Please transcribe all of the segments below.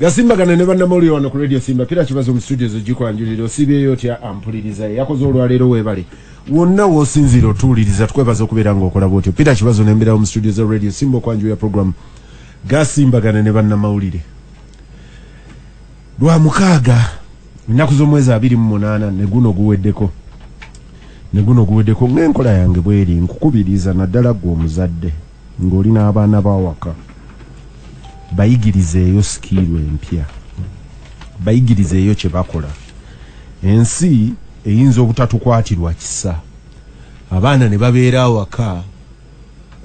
Gasimbagana ne bannamawulire wano ku Radio Simba. Peter Kibazo mu studio zogikwanjulira. Osibyeyo otya ampuliriza yakoze olwaleero? Weebale wonna w'osinziira otuwuliriza, tukwebaza okubeera ng'okola bwotyo. Peter Kibazo nembeerawo mu studio za Radio Simba okwanjulira program Gasimbagana ne bannamawulire. Lwa mukaaga, ennaku z'omwezi 28, ne guno guweddeko, ne guno guweddeko. Ng'enkola yange bweri, nkukubiriza naddala ggwe omuzadde ng'oli n'abaana bawaka, bayigirizeeyo skill empya, bayigirizeeyo kye bakola. Ensi eyinza obutatukwatirwa kisa, abaana ne babeera awaka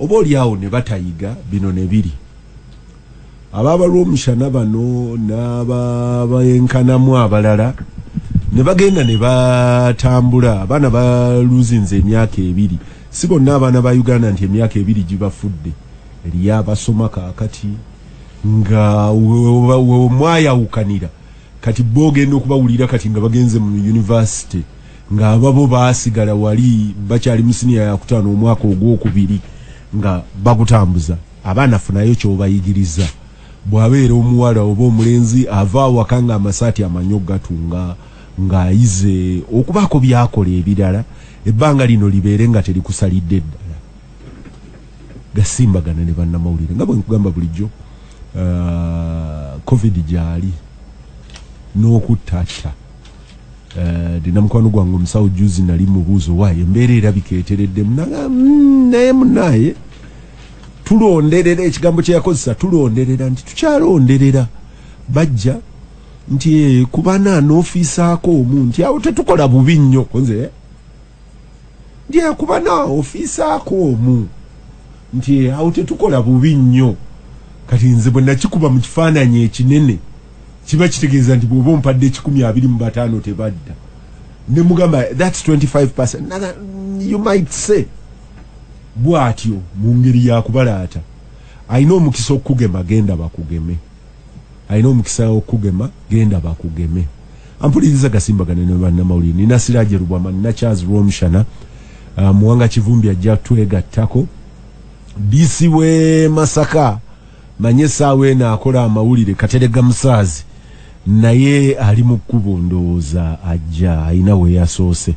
oba oli awo ne batayiga bino ne biri ababalwomushana bano n'ababenkanamu abalala ne bagenda ne batambula. Abaana baluzinze emyaka 2. Si bonna abaana ba Uganda nti emyaka 2 gibafudde. Eriyo abasoma kaakati nga wemwayawukanira kati bo ogenda okubawulira kati nga bagenze mu university, ng'ababo baasigala wali bakyali mu siniya yakutaano, omwaka ogwokubiri nga bagutambuza. Abaana funayo kyobayigiriza. Bw'abeera omuwala oba omulenzi ava awaka ng'amasaati amanyi okugatunga, ng'ayize okubaako byakola ebirala, ebbanga lino libeere nga terikusalidde ddala. Gasimbagana ne bannamawulire, nga bwe nkugamba bulijjo, COVID gyali n'okuttatta. Nina mukwano gwange omusawo, juzi nali mubuuzo waayo embeera erabika etereddemu, naye munaye tulonderera. Ekigambo kye yakozesa tulonderera, nti tukyalonderera. Bajja nti kubana n'ofiisaako omu, nti awo tetukola bubi nnyo konze, nti kubana ofiisaako omu, nti awo tetukola bubi nnyo. Kati nze bwe nakikuba mu kifaananyi ekinene, kiba kitegeeza nti bw'oba ompadde 125 tebadda. Ne mugamba, "That's 25%." Naga, you might say bw'atyo mu ngeri yakubalaata. Alina omukisa okukugema, genda bakugeme. Alina omukisa okukugema, genda bakugeme. Ampuliriza, gasimbagane ne bannamawulire. Nina Siraje Lubwama, nina Charles Rwomushana, Muwanga Kivumbi ajja twegattako, DC we Masaka manye essaawa eno akola amawulire, Katerega Musaazi, naye ali mu kkubo, ndowooza ajja, alina we yasoose.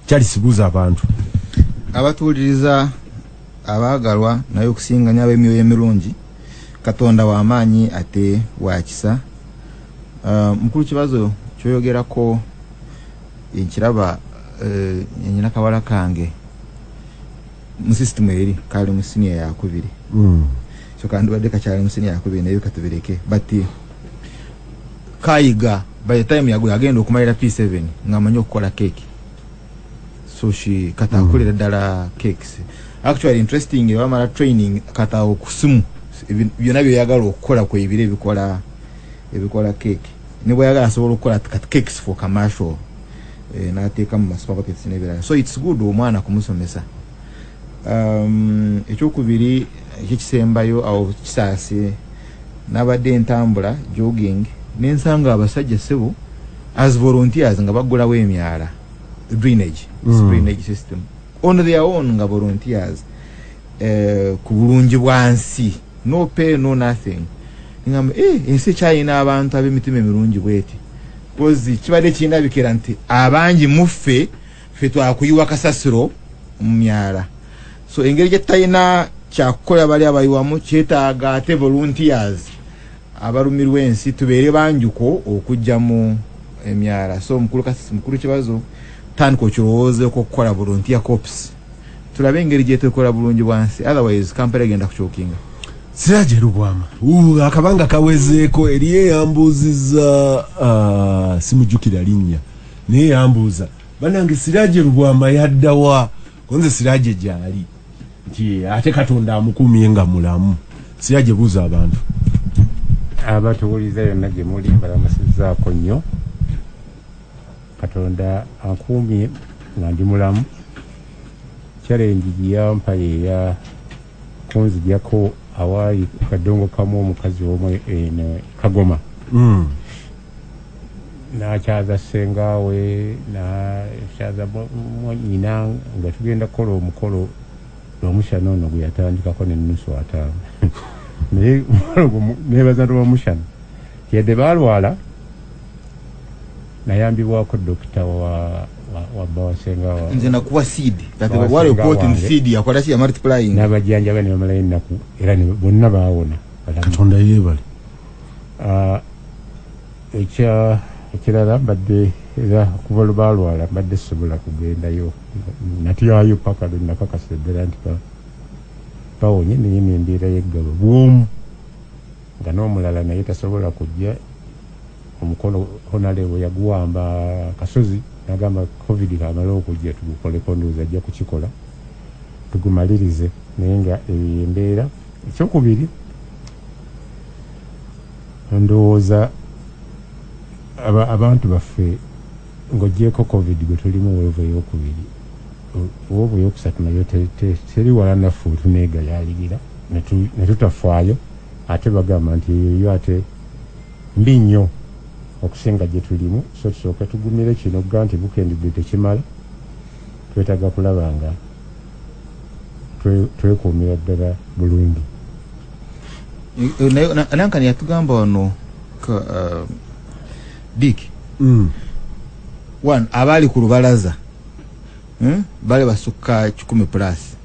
Charles, buuza abantu. Abatuwuliriza abaagalwa, naye okusinganya ab'emyoyo emirungi, Katonda w'amaanyi ate wakisa. Mukulu Kibazo, kyoyogerako nkiraba. Nyina kawala kange mu system eri kali mu siniya yakubiri. So kandibadde kakyali mu siniya yakubiri, naye katubireke, but kayiga by the time yago yagenda okumalira P7 ng'amanyi okukola cake. So she kata akolera ddala cakes. Actually interesting, bamala training kata okusimu byonna byoyagala okukola kwebiro ebikola cake, ne bweyagala asobola okukola kati cakes for commercial, n'ateeka mu supermarkets n'ebirala. So it's good omwana kumusomesa. Ekyokubiri ekyekisembayo awo kisaasi, nabadde entambula jogging nensanga abasajja sebo as volunteers nga baggulawo emyala, drainage, drainage system on their own nga volunteers, ku bulungi bwansi, no pay, no nothing. Ngamba, ensi ekyalina abantu ab'emitima emirungi bweti, 'cause kibadde kindabikira nti abangi muffe ffe twakuyiwa kasasiro mu myala. So engeri gye tutalina kyakukola, bali abayiwamu kyetaaga ate volunteers abalumirwa ensi tubeere banjuko okujja mu emyala. So mukulu Kibazo, tandika okirowoozeeko okukola volunteer corps, tulabe engeri gyetukola bulungi bwansi, otherwise Kampala egenda kuchokinga. Siraje Lubwama, akabanga kawezeeko. Eriyo eyambuuzizza, simujjukira linnya, naye yambuuza, "Banange, Siraje Lubwama yaddawa?" Konze Siraje gyali, nti ate Katonda amukumye nga mulamu. Siraje, buuza abantu. Abatuwuliza yonna gye muli, balamusizaako nnyo. Katonda ankuumye nga ndi mulamu. Challenge gye yampa yeya kunzigyako awaali kadongo kamu, omukazi omwe eno Kagoma, nakyaza ssengawe, nakyaza nyina, nga tugenda kukola omukolo Lwomushana ono gwe yatandikako nenusu 50, naye omukolo gwo nebaza Lwomushana. Yadde baalwala, nayambibwako dokita wa bawasenga wa Nze nakuwa seed kati Bawasenga wali report wange. Seed yakola ki? Ya multiplying. N'abajjanjaba ne bamalayo ennaku era ne bonna baawona. Balamu. Katonda yeebale. Ah, ekirala mbadde era okuva lwe baalwala mbadde sisobola kugendayo, natyayo paka lwe nakakasa ddala nti bawonye, naye nembeera yeggaba bwomu nga n'omulala naye tasobola kujja. Omukono honalewo yaguwamba kasozi, nagamba COVID kamale okujja tugukoleko, ndowooza ajja kukikola tugumalirize, naye nga eyo embeera. Ekyokubiri, ndowooza abantu baffe, ng'ogyeko COVID gwe tulimu, wave eyokubiri, wave eyokusatu nayo teri wala naffe tuneegayaalirira ne tutafaayo. Ate bagamba nti eyo ate mbi nnyo okusinga gye tulimu, so tusooke tugumire kino ga nti bukendedde tekimala. Twetaaga kulaba nga twekuumira ddala bulungi. Naye nankani yatugamba wano Dick, one abaali ku lubalaza, Bali basukka 100 plus,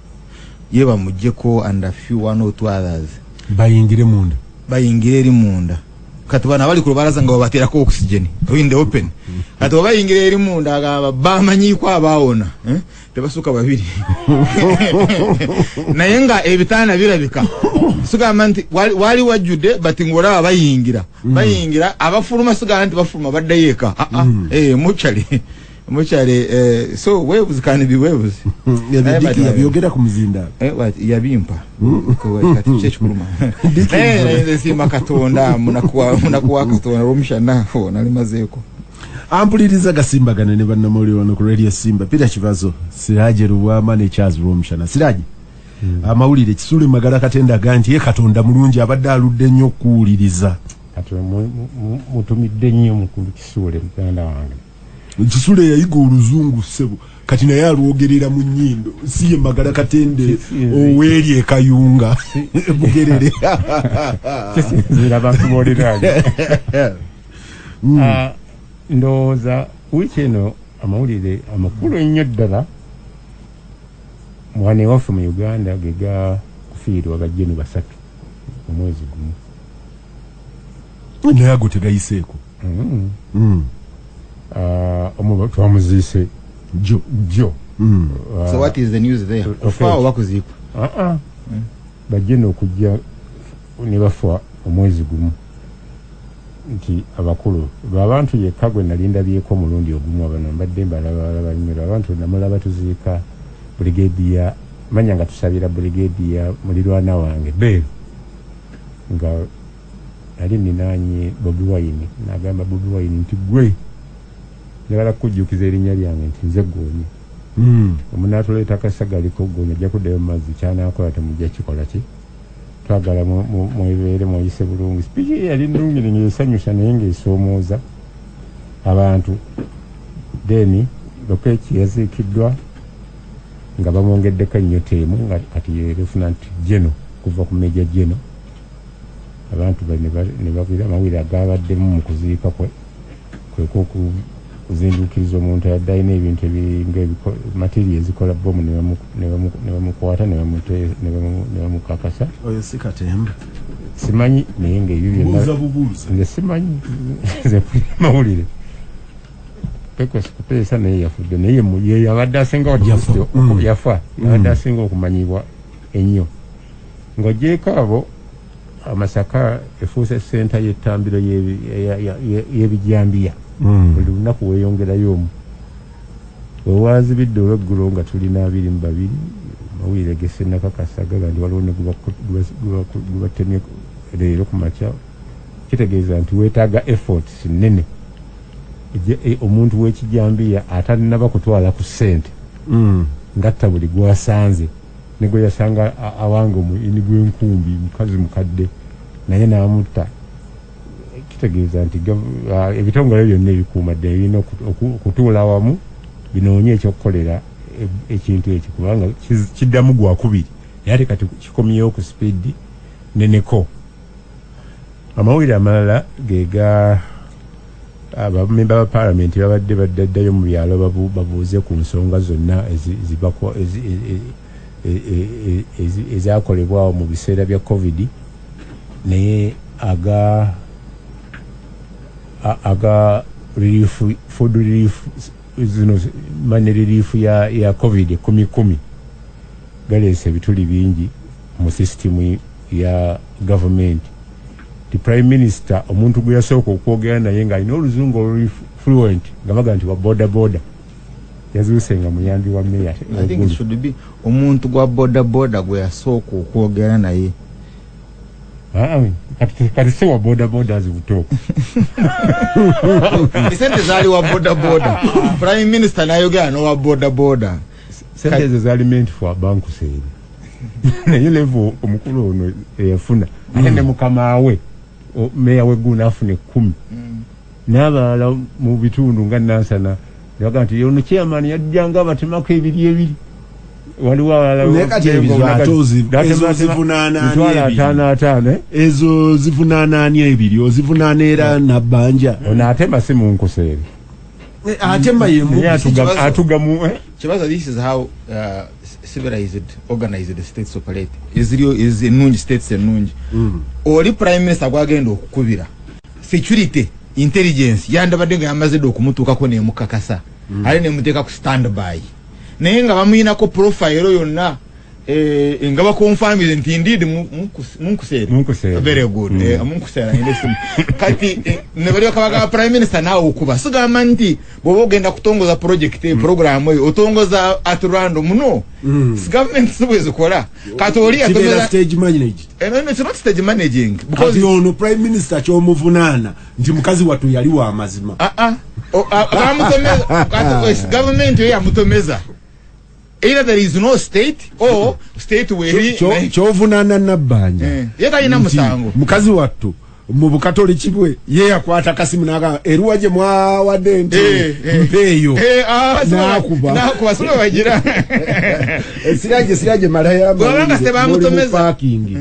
ye bamugjeko and a few, one or two others. Bayingire munda. Bayingire eri munda. Kati bano abali ku lubalaza nga babateerako oxygen in the open, kati obayingira eri munda, agamba bamanyiiko abaawona, eh? Tebasukka babiri, naye nga ebitanda birabika. Sigamba nti wali wajjudde, but ng'olaba bayingira, bayingira, abafuluma sigamba nti bafuluma baddayo eka. Ah, ah, eh, mukyale mukyale, eh, so waves can be waves. Ebyo Naye Diki yabyogera ku muzindaalo. Eh, yabimpa. Kati ki ekikuluma? Diki. Naye nze nsiima Katonda, munakuwa Katonda olwomushana nalimazeeko. Ampuliriza gasimbagane ne bannamawulire wano ku Radio Simba, Peter Kibazo, Siraje Lubwama ne Charles Rwomushana. Siraje, amawulire. Kisule Magala Katenda aga nti ye Katonda mulungi, abadde aludde nnyo okuwuliriza. Kati mutumidde nnyo mukulu Kisuule, muganda wange. Kisule yayiga oluzungu ssebo, kati naye alwogerera mu nnyindo. Si ye Magala Katende oweeri ekayunga Bugerere? Kisinziira abantu booliraanye. Ah, ndowooza wiiki eno amawulire amakulu ennyo ddala mwana ewaffe mu Uganda ge ga kufiirwa bajjenu basatu omwezi gumu. Naye ago tegayiseeko. Ah, omu twamuziise jo. Jo. So what is the news there? Kufa oba kuziikwa? Ah, ah. Bajjeno okujja ne bafa omwezi gumu, nti abakulu babantu yekka gwe nali ndabyeko omulundi ogumu. Abano mbadde mbalabalaba nnyo abantu. Namulaba tuziika brigadier, manya nga tusabira brigadier mulirwana wange Beeru, nga nali ninaanye Bobi Wine. Nagamba Bobi Wine nti gwe njagala kukujjukiza erinnya lyange nti nze Goonya. Omunaatuleeta akasagaliko Goonya ajja kuddayo mu mazzi, kyanakola temujja kikola ki, twagala mwebeere mweyise bulungi. Speech ye yali nnungi ng'esanyusa naye ng'esoomooza abantu. Then Lokech yaziikiddwa nga bamwongeddeko ennyota emu, nga kati ye lieutenant general kuva ku major general. Abantu ne babwira amawulire agabaddemu mu kuziika kwe kweko okuzinduukiriza omuntu ayadde alina ebintu nga material ezikola bomu, ne bamukwata ne bamukakasa. Oyo si Katemba? Simanyi, naye ngaebyo byonna Buuza bubuuza. Nze simanyi, nze mpulira mawulire. Pecos Kuteesa naye yafudde, naye ye yabadde asinga Yafa. Yafa, yabadde asinga okumanyibwa ennyo. Ng'ogyeko abo, Amasaka efuuse senta y'ettambiro y'ebijambiya. Buli lunaku weeyongerayo omu. Wewazibidde olweggulo nga tulina 22, mawulire gesenakakasa gaga nti waliwo ne gubatemye leero ku makya. Kitegeeza nti weetaaga efforts nnene. Omuntu w'ekijambiya atannaba kutwala ku ssente ngatta buli gwasanze, ne gwe yasanga awange omuyini gw'enkumbi, mukazi mukadde, naye n'amutta. Kitegeeza nti ebitongole byonna ebikuuma ddala birina okutuula awamu binoonye ekyokukolera ekintu ekyo, kubanga kiddamu gwakubiri, naye ate kati kikomyewo ku speed neneko. Amawulire amalala gega abamemba ba parliament babadde baddaddayo mu byalo babuuze ku nsonga zonna ezakolebwawo mu biseera bya COVID, naye aga relief, food relief, zino money relief ya COVID 10 galeese ebituli bingi mu system ya government. The prime minister omuntu gwe yasooka okwogera naye ng'alina oluzungu oluli fluent nga baga nti wa boda boda, yazuuse nga muyambi wa meya. I think it should be omuntu gwa boda boda gwe yasooka okwogera naye. Kati si wa boda boda azibutooko. Sente zaali wa boda boda, prime minister n'ayogera n'owa boda boda. Sente ezo zaali meant for bankuseeri, naye level omukulu ono eyafuna ate ne mukama we meya w'eggulu n'afuna 10 n'abalala mu bitundu nga Nansana yaga nti ono chairman yajjanga abatemako ebiri ebiri, waliwo abalala ezo zivunaana ani ebiri ozivunaana era Nabbanja ono atema si munkuseeri atema ye atugamu. Kibazo, this is how civilized organized states operate. Eziriyo ennungi, states ennungi. Oli prime minister gwagenda okukubira security intelligence yandabadde nga yamaze dde okumutuukako nemukakasa, ale nemuteeka ku standby, naye nga bamuyinako profile yonna nga bakonfirmize nti indeed munkuseera very good, munkuseera ine kati ne bali bakabaga prime minister naawe okuba sigamba nti bw'oba ogenda kutongoza project program eyo otongoza at random muno. Government si bwe zikola. Kati oli yatomeza stage managed. No, it's not stage managing because ono prime minister kyomuvunaana nti mukazi wattu yali wa mazima. Bamutomeza kati government yo yamutomeza. Either there is no state or state where kyovunaana Nabbanja ye talina musango. Mukazi wattu mu bukatoliki bwe ye yakwata kasimu n'agamba eruwa gye mwawadde nti mpeeyo n'akuba si bwe bagira. Siraje malaya muli mu parking.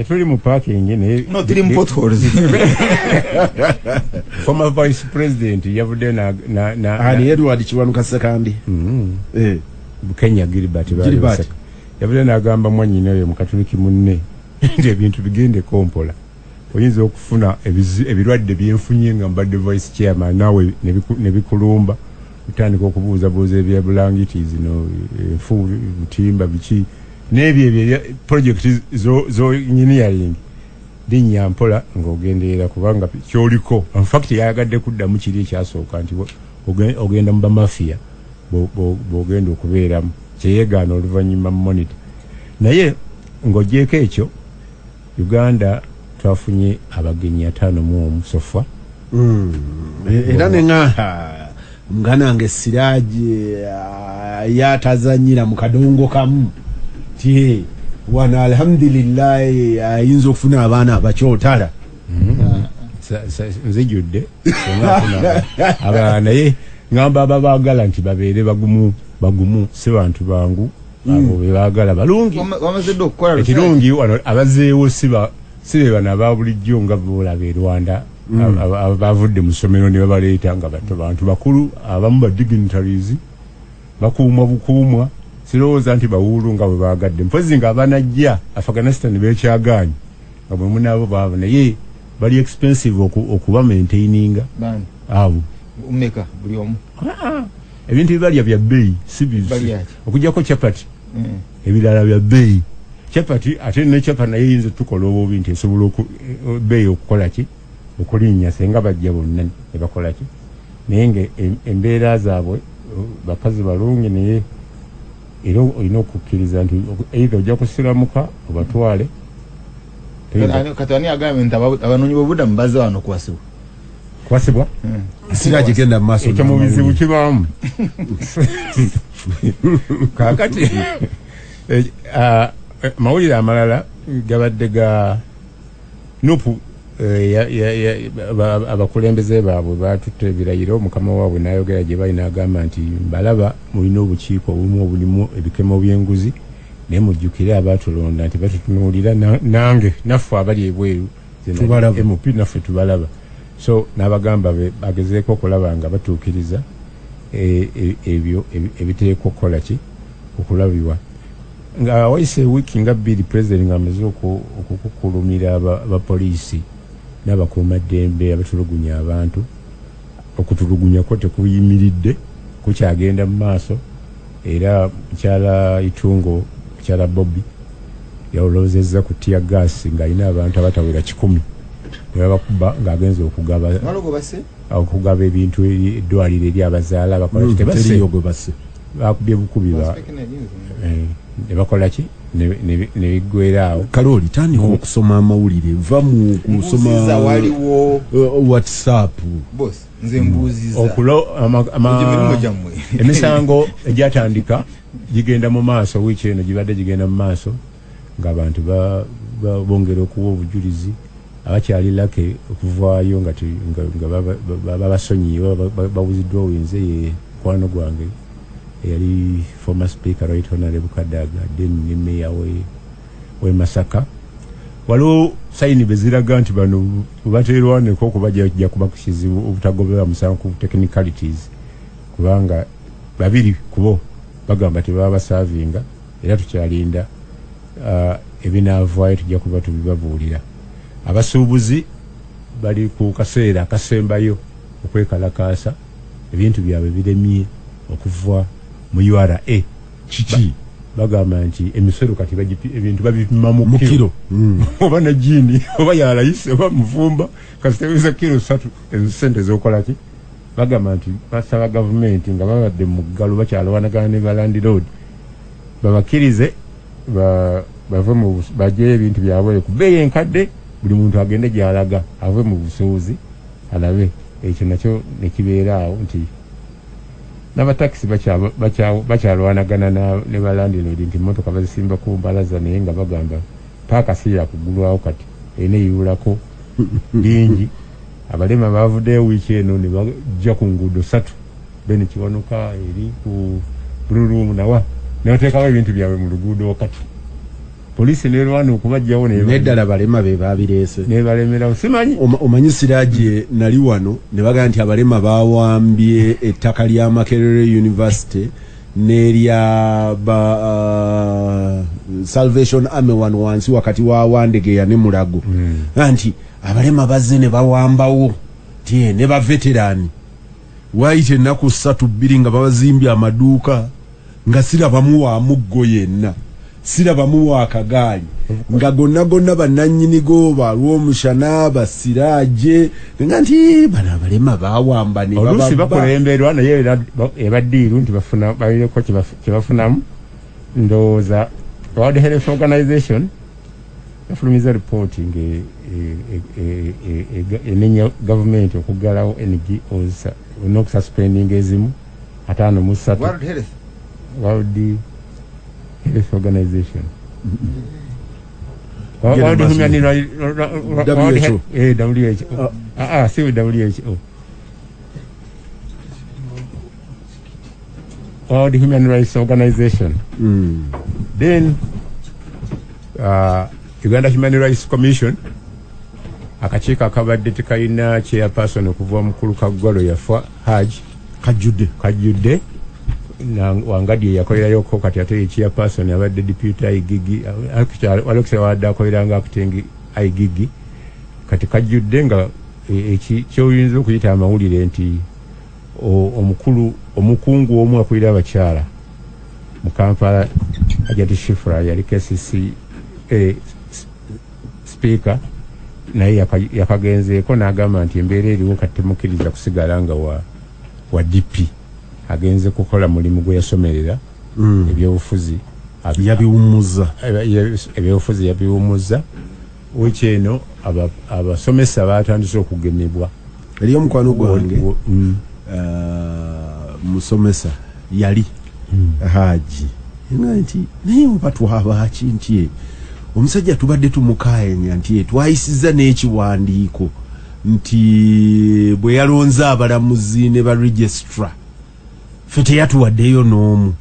Tuli mu parking naye no tuli mu potholes. Former vice president yavudde na ani Edward Kiwanuka Ssekandi Kenya Gilbert yavudde n'agamba mwannyina oyo mukatoliki munne nti ebintu bigende kompola, oyinza okufuna ebirwadde byenfunye nga mbadde vice chairman naawe ne bikulumba, otandika okubuuzabuuza ebya bulangiti zino enfu butimba biki n'ebyo ebyo project zo engineering linnya mpola ng'ogenderera kubanga kyoliko. In fact yayagadde kuddamu kiri ekyasooka nti ogenda mu bamafiya bw'ogenda okubeeramu kyeyegaana oluvannyuma monitor. Naye ng'ogyeko ekyo, Uganda twafunye abagenyi 51 sofa. Era nenga muganda wange Siraje yatazanyira mu kadongo kamu ti wana alhamdulillah ayinza okufuna abaana abakyotala. Nzijjudde abalala, naye ngamba ababaagala nti babeere bagumu si bantu bangu abo bebaagala balungi. Ekirungi wano abazeewo si be bano aba bulijjo nga boolaba e Rwanda abavudde mu ssomero ne babaleeta nga bato bantu bakulu, abamu ba dignitaries bakuumwa bukuumwa, sirowooza nti bawuulu nga bwe baagadde. Mpozi nga abanajja Afghanistan beekyagaanyi nga bwe munaabo baabo, naye bali expensive okuba maintaininga abo. Mmeka buli omu? Ebintu ebibalya bya bbeeyi si okuggyako chapati, ebirala bya bbeeyi. Chapati ate ne chapati naye eyinza tukola obubi nti esobola bbeeyi okukola ki okulinnya senga bajja bonna ne bakola ki, naye nga embeera zaabwe bakazi balungi, naye era olina okukkiriza nti either ojja kusiramuka obatwale. Kati ani agambye nti abanoonyi b'obubudamu bazze wano kuwasibwa? Kuwasibwa? Siraje genda mu maaso. Ekyo mu bizibu kibaamu. Kaakati mawulire amalala gabadde ga Nupu abakulembeze baabwe batutte ebirayiro, mukama waabwe n'ayogera gye bali n'agamba nti mbalaba mulina obukiiko obumu obulimu ebikemo by'enguzi, naye mujjukire abaatulonda nti batutunuulira nange naffe abali ebweru Tubalaba. MP naffe tubalaba. So n'abagamba bagezeeko okulaba nga batuukiriza ebyo ebiteekwa okukola ki okulabibwa. Nga wayise wiiki nga 2, president ng'amaze okukukulumira abapoliisi n'abakuumaddembe abatulugunya abantu. Okutulugunya ko tekuyimiridde, kukyagenda mu maaso. Era mukyala Itungo, mukyala Bobi, yalowoozezza ku tear gas ng'alina abantu abatawera 100 ne babakuba ng'agenze okugaba Waliwo basse? okugaba ebintu eri eddwaliro eri abazaala bakola ki, tebasse. Teriyo gwe basse. Bakubye bukubi ne bakola ki ne biggwera awo. Kaloli, tandika okusoma amawulire, va mu kusoma Mbuuziza, waliwo WhatsApp. Boss, nze mbuuziza. Okulo Egyo mirimu gyammwe. Emisango egyatandika gigenda mu maaso. Wiiki eno gibadde gigenda mu maaso ng'abantu bongera okuwa obujulizi. Abakyali lake okuvaayo nga nga babasonyiye, bawithdrawinze, ye mukwano gwange eyali former speaker, Right Honorable Kadaga, then ne meya we Masaka. Waliwo signs beziraga nti bano baterwaneko okuba jja kuba kizibu obutagobera musango ku technicalities, kubanga babiri kubo bagamba tebabasavinga. Era tukyalinda ebinaavaayo, tujja kuba tubibabuulira. Abasuubuzi bali ku kaseera akasembayo okwekalakaasa, ebintu byabwe biremye okuva mu URA. Kiki? Bagamba nti emisolo kati ebintu babipima mu mu kiro. Kiro. Oba najiini oba yalayise oba muvumba, kasiteweza kiro 3, ezo sente zokola ki? Bagamba nti basaba gavumenti, nga babadde mu ggalo bakyalwanagana ne balandlord, babakkirize bave mu bajjeyo ebintu byabwe ku bbeeyi enkadde, buli muntu agende gy'alaga, ave mu busuubuzi alabe. Ekyo nakyo nekibeera awo nti n'abatakisi bakyalwanagana ne balandlord nti emmotoka bazisimba ku mbalaza, naye nga bagamba paaka si yakugulwawo, kati erina eyiwulako bingi. Abalema bavuddeyo wiiki eno ne bajja ku nguudo 3, Ben Kiwanuka eri ku Blue nawa, ne bateekawo ebintu byabwe mu luguudo wakati, poliisi nerwana okubajjawo. Neddala balema be babireese. Nebalemerawo, simanyi. Omanyi Siraje, nali wano ne bagamba nti abalema bawambye ettaka lya Makerere University n'erya ba Salvation Army wano wansi wakati wa Wandegeya ne Mulago, nti abalema bazze ne bawambawo ti ne ba veterani. Waayita ennaku 3 2 nga babazimbye amaduuka, nga sirabamu wa muggo yenna, sirabamu wa kagaali, nga gonna gonna bannannyinigo balwomushana basiraaje nga nti bano abalema bawamba ne oluusi bababba. Bakulemberwa naye era eba deal nti bafuna balireko kyebafunamu. Ndowooza World Health Organization yafulumiza ripooti nga enenya gavumenti okuggalawo NGOs n'okususpendinga ezimu 53. World Health. World Health Organization. Get World a Human World WHO. WHO. Ah, ah, si WHO. World Human Rights Organization. Then Uganda Human Rights Commission, akakiiko akabadde tekalina chairperson okuva mukulu Kaggwalo yafa, Haj Kajjudde. Kajjudde Wangadi yakolerayoko, kati ate ye chairperson abadde deputy IGG. Waliwo wadde akoleranga acting IGG, kati kajjudde. Nga kyoyinza okuyita amawulire nti omukulu omukungu omu akulira abakyala mu Kampala, Hajati Shifra, yali KCC speaker, naye yakagenzeeko n'agamba nti embeera eriwo kati temukkiriza kusigala nga wa DP. Agenze kukola mulimu gwe yasomerera, ebyobufuzi. Yabiwummuza. Ebyobufuzi yabiwummuza. Wiiki eno abasomesa batandise okugemebwa. Eriyo omukwano gwange musomesa yali Haji, nga nti naye oba twabaaki nti omusajja tubadde tumukayanya nti twayisiza n'ekiwandiiko nti bwe yalonze abalamuzi ne ba registrar, ffe teyatuwaddeyo n'omu.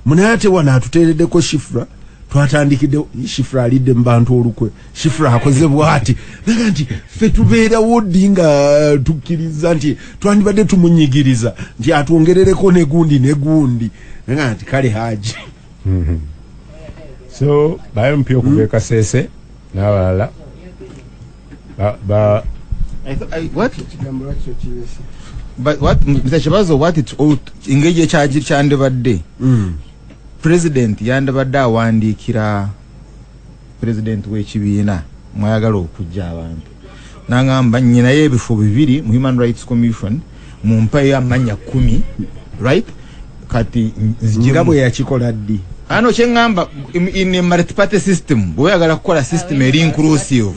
Munaye ate wano atuteereddeko Shifra. Twatandikidde Shifra alidde mu bantu olukwe, Shifra akoze bwati, naga nti ffe tubeerawo ddi nga tukkiriza nti twandibadde tumunyigiriza nti atwongerereko ne gundi ne gundi? Naga nti kale, Haji. So ba MP okuva e Kasese n'abalala ba What? Ekigambo lwaki okirese? But what, Mr. Kibazo, what it ought, engeri ekyagi kyandibadde, president yandibadde awandiikira president w'ekibiina mwayagala okujja abantu, nangamba nyinayo ebifo bibiri mu Human Rights Commission, mumpayo amannya 10, right? Kati Nga bwe yakikola ddi? Ano kyeŋŋamba, in a multi-party system, bwe oyagala kukola system eri inclusive,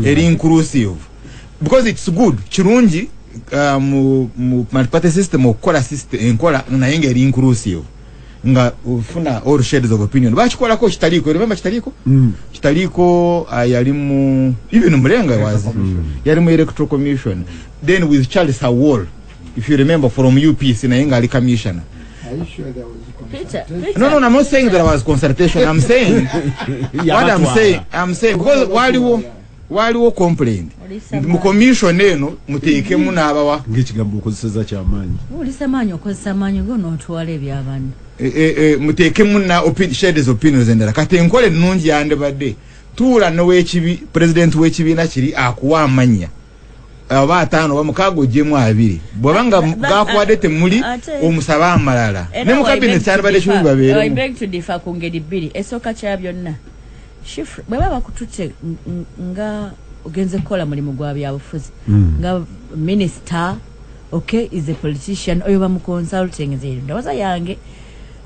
eri inclusive because it's good, kirungi mu multi-party system okukola system enkola naye nga eri inclusive, nga ofuna all shades of opinion. Bakikolako Kitaliiko, remember Kitaliiko? Kitaliiko yali mu, even Mulenga was yali mu Electoral Commission, then with Charles Awol, if you remember, from UPC, naye nga ali commissioner. Are you sure there was a Peter, consultation? Peter. No, I'm not saying there was consultation. I'm saying what I'm saying. I'm saying because waliwo complaint Olisa mu commission eno muteekemu n'abawa. Ngaekigambo okozeseza kyamaanyi. Olisa amaanyi, okozesa amaanyi go n'otwala ebyabantu. Muteekemu na shades opinions endala. Kati enkola ennungi yandibadde tuula nowekibi president w'ekibiina kiri akuwa amannya oba ataano oba mukaaga, ogyemu abiri. Bw'oba nga gakuwadde temuli, omusabe amalala. Ne mu cabinet kyandibadde kirungi babeeremu. Beg to differ ku ngeri bbiri. Esooka kya byonna, Shifra, bwe baba bakututte nga ogenze kukola mulimu gwa byabufuzi nga minister, okay, is a politician, oyo bamuconsulting. Nze ndowooza yange,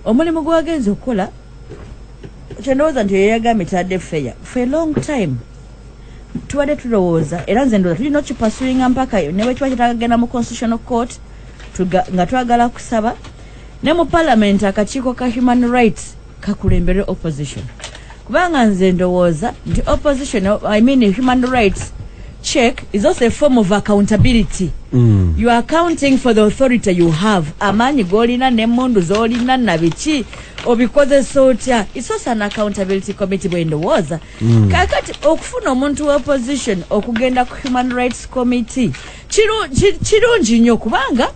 omulimu gwagenze okukola, kyendowooza nti yeyagambye tadde fair. For a long time tubadde tulowooza, era nze ndowooza tulina okipursuinga mpaka ne bwe kiba kitagenda mu Constitutional Court, nga twagala kusaba ne mu Parliament akakiiko ka human rights kakulembere opposition, kubanga nze ndowooza nti opposition, I mean human rights check is also a form of accountability. You are accounting for the authority you have, amaanyi g'olina n'emmundu z'olina nabiki, obikozesa otya? It's also an accountability committee, bwe ndowooza. Kakati okufuna omuntu wa opposition okugenda ku Human Rights Committee kirungi nnyo, kubanga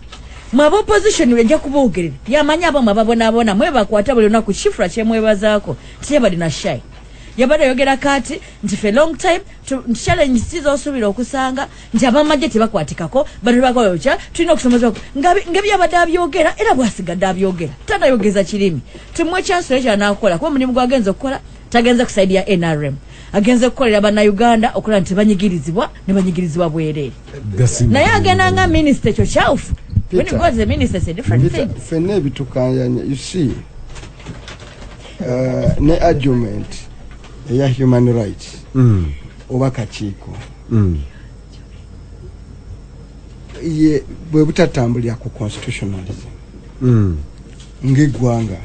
mwe aba opposition ejja kuboogerera, yamanyi abamwe ababonaabona mwebakwata buli lunaku. Shifra kyemwebazaako tiyabali shy, yabadde ayogera kati nti for a long time nti challenge kizosuubira okusanga nti abamagye tebakwatikako, bano tebakwacha, tulina okusomeza nga byabadde abyogera, era bwasigadde abyogera, tanayogeza kirimi. Tumuwe chance ekyo anakola, kuba omulimu gwagenza okukola tagenze ku side ya NRM, agenze kukolera Bannayuganda okulaba nti tebanyigirizibwa ne banyigirizibwa bwereere. Naye agenda nga minisita, ekyo kyawufu. When you go as a minister, it's a different Peter, thing. Ffenna ebitukayanya, you see, ne argument eya human rights oba kakiiko ye bwe butatambulira ku constitutionalism ng'eggwanga.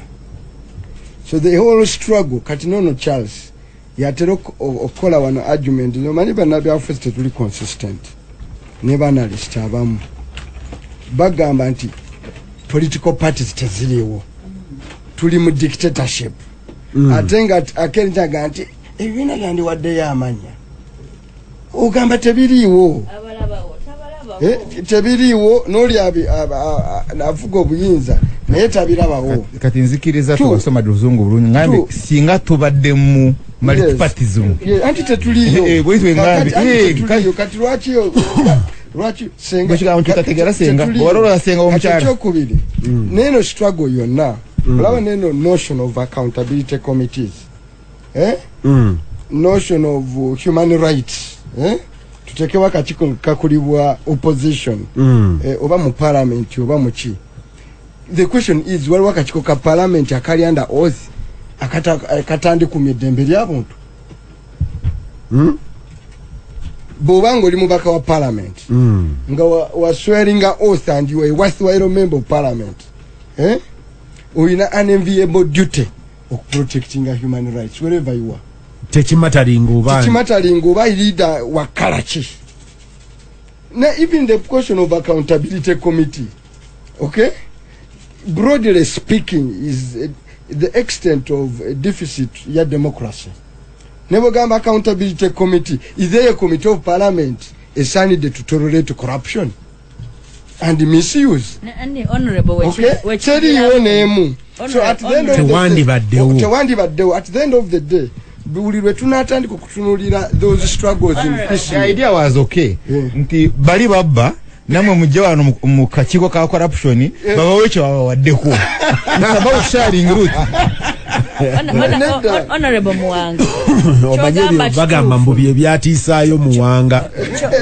So the whole struggle kati nono Charles yatera okukola wano argument. Omanyi bannabyabufuzi tetuli consistent, ne baanalyst abamu bagamba nti political parties teziriiwo, tuli mu dictatorship. Ate nga akenjaga nti ebibiina byandiwaddeyo amanya, ogamba tebiriiwo. Tebiriiwo, n'oli afuga obuyinza naye tabirabawo. Kati nzikiriza tewasoma luzungu bulungi, ngambe singa tubadde mu multipartism. Anti tetuliyo. Bwetyo ngambe. Tetuliyo. Kati lwaki senga Bwe kitategeera senga, tetuliyo. bw'ololola senga omukyala. Kati ekyokubiri, neeno struggle yonna olaba, neeno notion of accountability committees, eh? Notion of human rights, eh? Tutekewo akakiiko kakulibwa opposition, oba mu parliament oba muki. The question is, waliwo akakiiko ka parliament akali under oath akatandikumya eddembe ly'abuntu? Bw'oba nga oli mubaka wa parliament nga wa swearing oath and you are a worthwhile member of parliament, eh? Olina unenviable duty okuprotectinga human rights wherever you are. Tekimatteringa oba Tekimatteringa oba leader wakala ki. Na even the question of accountability committee, okay, broadly speaking, is the extent of deficit ya democracy. Ne bwegamba accountability committee, is there a committee of parliament esaanidde to tolerate corruption and misuse? Ani, honorable, Okay, teriiwo n'emu. So at the end of the day, Tewandibaddewo. Tewandibaddewo. At the end of the day, buli lwe tunaatandika okutunuulira those struggles in peace. The idea was okay, Yeah. nti bali babba, namwe mujje wano mu kakiiko ka corruption, babawe kye babawaddeko. It's about sharing loot. Nedda. Honorable Muwanga, Omanye ky'ogamba ebyo bagamba kituufu. mbu bye byatiisaayo Muwanga.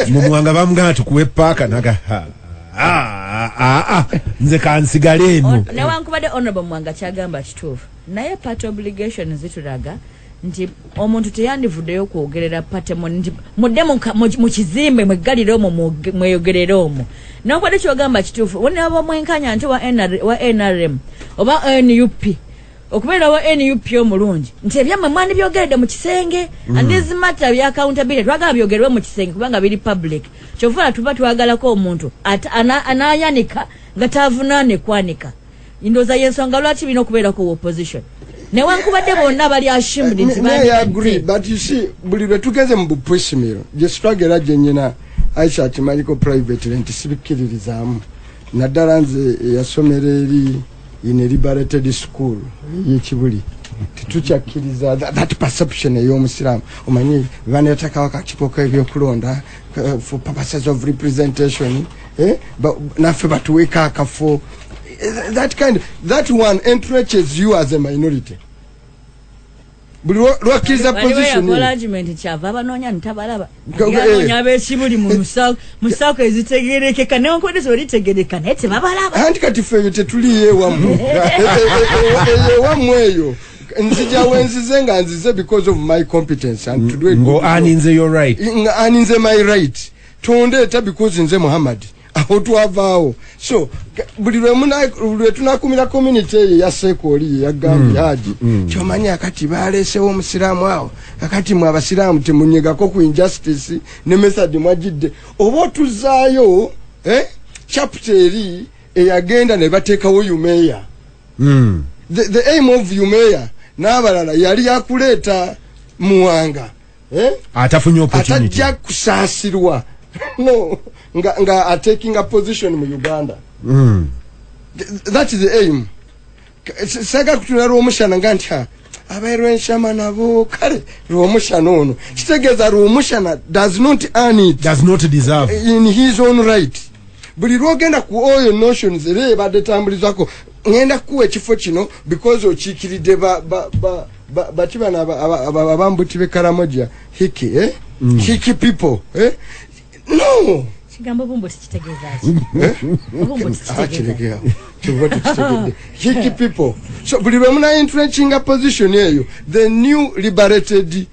Mu Muwanga bamugamba tukuwe paaka naga, "Ah, ah, ah, nze kansigale eno." Newankubadde honorable Muwanga kyagamba kituufu, naye party obligation zitulaga nti omuntu teyandivuddeyo kwogerera party nti mudde mu kizimbe mweggalire omwo, mweyogerere omwo. Newankubadde kyogamba kituufu, wonaba mwenkanya nti wa NRM oba NUP, okubeera wa NUP omulungi nti ebyammwe mwandibyogeredde mu kisenge. And this matter bya accountability twagala byogerwe mu kisenge kubanga biri public. Kyova tuba twagalako omuntu anayanika nga tavunaane kwanika. Ndowooza yensonga lwaki birina okubeerako opposition, newankubadde bonna bali ashamed nti I agree, but you see, buli lwe tugenze mu bupiecemeal, gye struggle era gye nyina, Aisha akimanyiko privately nti sibikkiririzaamu, naddala nze eyasomera eri in a liberated school ey'Ekibuli. Tetukyakkiriza that perception ey'omusiraamu. Omanyi baneetakawo akakiiko k'ebyokulonda for purposes of representation, eh? Naffe batuweeko akafo. That kind, that one entrenches you as a minority. Buli lwakkiriza waliwo position yakola eyo. argument kyava abanoonya ntabalaba. Eh. Yanoonya ab'Ekibuli mu saako ezitegerekeka, newankubadde zolitegereka, naye tebabalaba. Anti kati ffe eyo tetuliyo ewammwe. Eyo ewammwe eyo nzija wenzize nga nzize because of my competence and to do a ngo good job. Aninze your right. Nga aninze my right, tondeeta because nze Muhammad. Awo twavaawo. So buli lwe tunakumira community eyo eyaseeka oli yeyagambye Haji, kyomanyi akati baleesewo omusiraamu awo, akati mwe abasiraamu temunyegako ku injustice ne method mwagidde oba otuzaayo, eh, chapter eri eyagenda ne bateekawo UMEA. The aim of UMEA n'abalala yali yakuleeta Muwanga, eh? Atafunye opportunity. Atajja kusaasirwa, no, nga ataking a position mu Uganda. That is the aim. Saga kutunula Lwomushana nga nti, "Ha, abairwenshama nabo kale Lwomushana ono," kitegeeza Lwomushana does not earn it. Does not deserve. In his own right. Buli lwogenda ku oyo notions era ebadde tambulizako, ngenda kukuwa ekifo kino because okiikiridde baki bano abambuti b'e Karamoja, hiki, eh? Hiki people, eh? No. Kigambo bumbu tikitegeeza ki? Obumbu tikitegeeza? Akirekeawo, kyova tukitegedde, hiki people. So buli lwe muna entrenchinga position eyo, the new liberated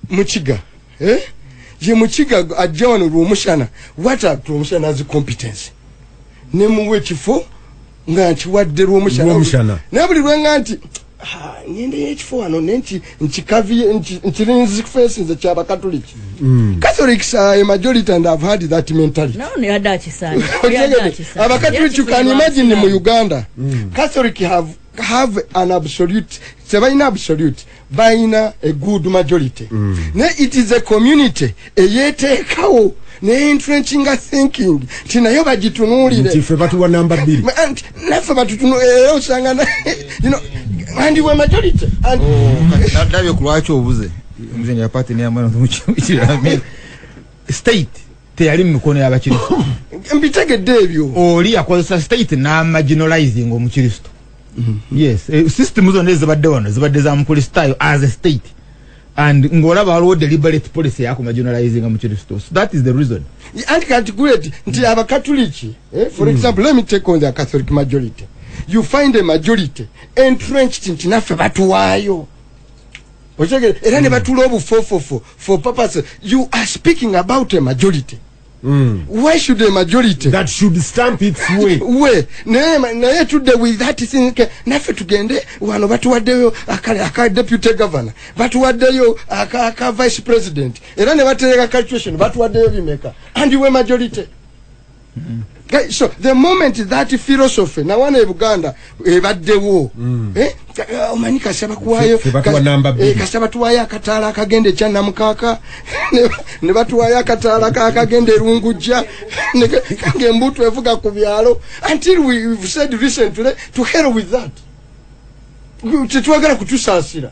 Mukiga, eh? Ye Mukiga ajja wano Lwomushana, what are Lwomushana as competence, nemuwa ekifo nga nkiwadde Lwomushana. Lwomushana. Naye buli lwenga nti, "Ah, ngendeyo ekifo wano nenki nkikaviye nkirinzifesi nze kyabakatuliki." Catholics are a majority and have had that mentality. Nawe ono yadde akisaana. Otegedde? Abakatuliki, you can imagine, mu Uganda Catholic have an absolute, tebalina absolute, balina a good majority. Naye it is a community eyeteekawo neentrenchinga thinking nti nayo bagitunuulire. Nti ffe batuwa namba 2. Anti naffe batutunu era osanga and we majority and Ndabye ku lwaki obuze muzenya party neyamukirami state teyali mu mikono y'abakristo. Mbitegedde ebyo. Oli yakozesa state n'amarginalizing omukristo. Yes, system zonna ezibadde wano zibadde za mukristaayo as a state, and ng'olaba waliwo deliberate policy yakumarginalizing mukristo. So that is the reason. Anti kati great nti abakatuliki, eh, for example, let me take on the Catholic majority. You find a majority entrenched nti naffe batuwaayo. Okitegere? Era ne batula obufofofo for purpose. You are speaking about a majority. Why should a majority that should stamp its way we naye tudde with that thing, naffe tugende wano batuwaddeyo aka deputy governor, batuwaddeyo aka vice president, era ne batereka calculation batuwaddeyo bimeka, and we majority. So the moment that philosophy nawana e Buganda ebaddewo, omanyi kasaba kuwayo Ffe batuwa namba bbiri. Kasaba tuwayo akataala akagenda ekyannamukaaka, ne batuwayo akataala kakagenda erungujja, ng'embuutu evuga ku byalo, until we've said recently, to hell with that, tetwagala kutusaasira.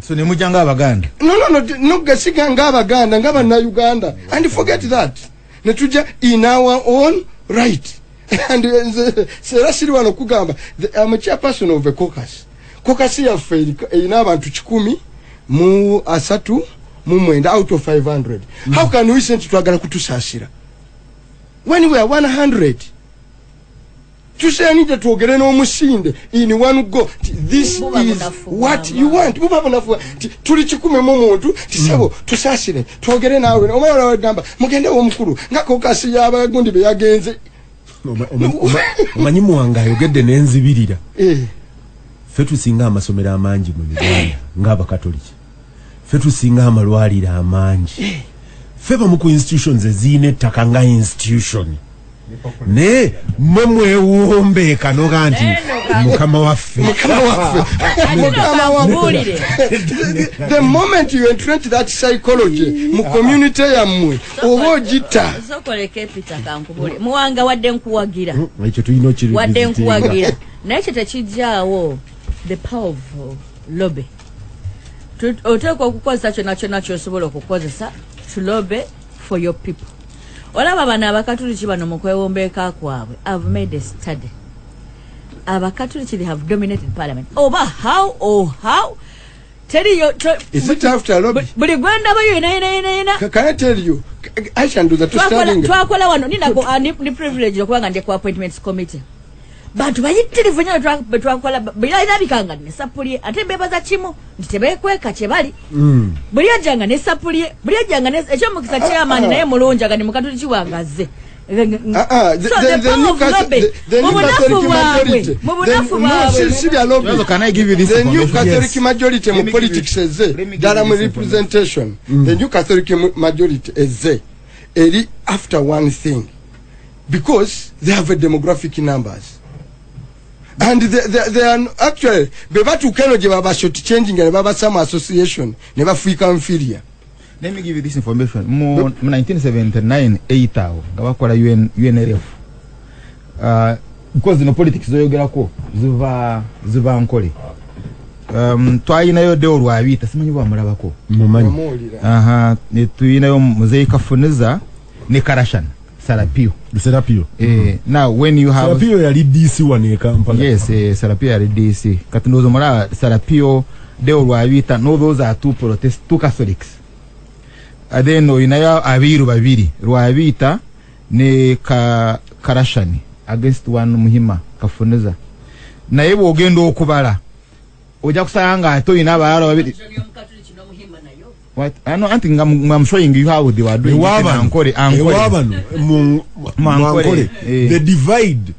So ne mujja ng'Abaganda. No, gasiga ng'Abaganda, nga Bannayuganda, and forget that, ne tujja in our own right. And nze era siri wano kugamba, I'm a chairperson of a caucus. Caucus yaffe erina abantu 139 out of 500. How can we say nti twagala kutusaasira when we are 100? Tusaanidde twogere n'omusinde in one go nti this Buba is bunafu what bw'amaanyi. you want. Buba bunafu nti tuli 100 nti sebo, tusaasire twogere naawe. Omwana gamba mugende w'omukulu nga caucus y'abagundi be yagenze. Omanyi Muwanga ayogedde n'enzibirira. Ffe tusinga amasomero amangi mu Uganda ng'Abakatoliki, ffe tusinga amalwaliro amangi, ffe bamu ku institutions eziyina ettaka nga institution, naye mwe mwewombeeka noga nti Mukama waffe. Mukama waffe, Mukama waffe. Kankubuulire. The moment you entrench that psychology mu community yammwe, oba ogita. Sokoleka Peter, kankubuulire. Muwanga, wadde nkuwagira, Ekyo tulina wadde okirevisitinga. nkuwagira, naye kyo tekijjaawo the power of lobby. Oteekwa okukozesa kyonna kyonna kyosobola okukozesa to lobby for your people. Olaba bano Abakatuliki bano mu kwewombeeka kwabwe, I've made a study, Abakatuliki, they have dominated parliament oba how or how, teriyo Is it after lobby? Buli gwendabayo yena yena yena yena. Can I tell you, Aisha, nduza Twakola tustaringa twakola wano ninako ni privilege okubanga ndi ku appointments committee. Bantu bayitirivu nnyo bwe twakola birabikanga nesapuli, ate mbebaza kimu nti tebekweka kye bali. Buli ajjanga nesapuli, buli ajjanga ekyomukisa kyamaani, naye mulungi aga ni Mukatuliki wange azze. Ah, So the power of lobby, the mu new bunafu Catholic bwabwe, majority. mu bunafu No, bwabwe. si bya lobby. Lorenzo, can I give you this The new information? Catholic Yes. majority Let mu me give politics ezze let me give ddala you mu this information. representation. The new Catholic majority ezze eri after one thing, because they have a demographic numbers and they are actually be batuuka eno gye baba short changing ne baba some association ne bafuuka inferior. Let me give you this information. Mu 1979 8 awo nga bakola UNLF, because zino politics zoyogerako ziva Nkole. Twalinayo Deo Lwabiita, simanyi bwamulabako. Mumanyi. Bamuwulira. Aha, ne tuyinayo Muzeyi Kafuniza ne Karashan Sarapio. Serapio. Now when you have Serapio yali DC wano e Kampala. Yes, Sarapio yali DC. Kati ndowooza omulaba Sarapio, Deo Lwabiita, no, those are two protest, two Catholics. Then oyinayo abiiru babiri, Lwabiita ne Karashani against one Muhima Kafuniza. Naye bw'ogenda okubala ojja kusanga nga ate oyina abalala babiri. What? I know, anti nga I'm showing you how they were doing it in Ewabano, Ankole, Ankole. ewabano mu Mu Ankole, Ankole, eh. the divide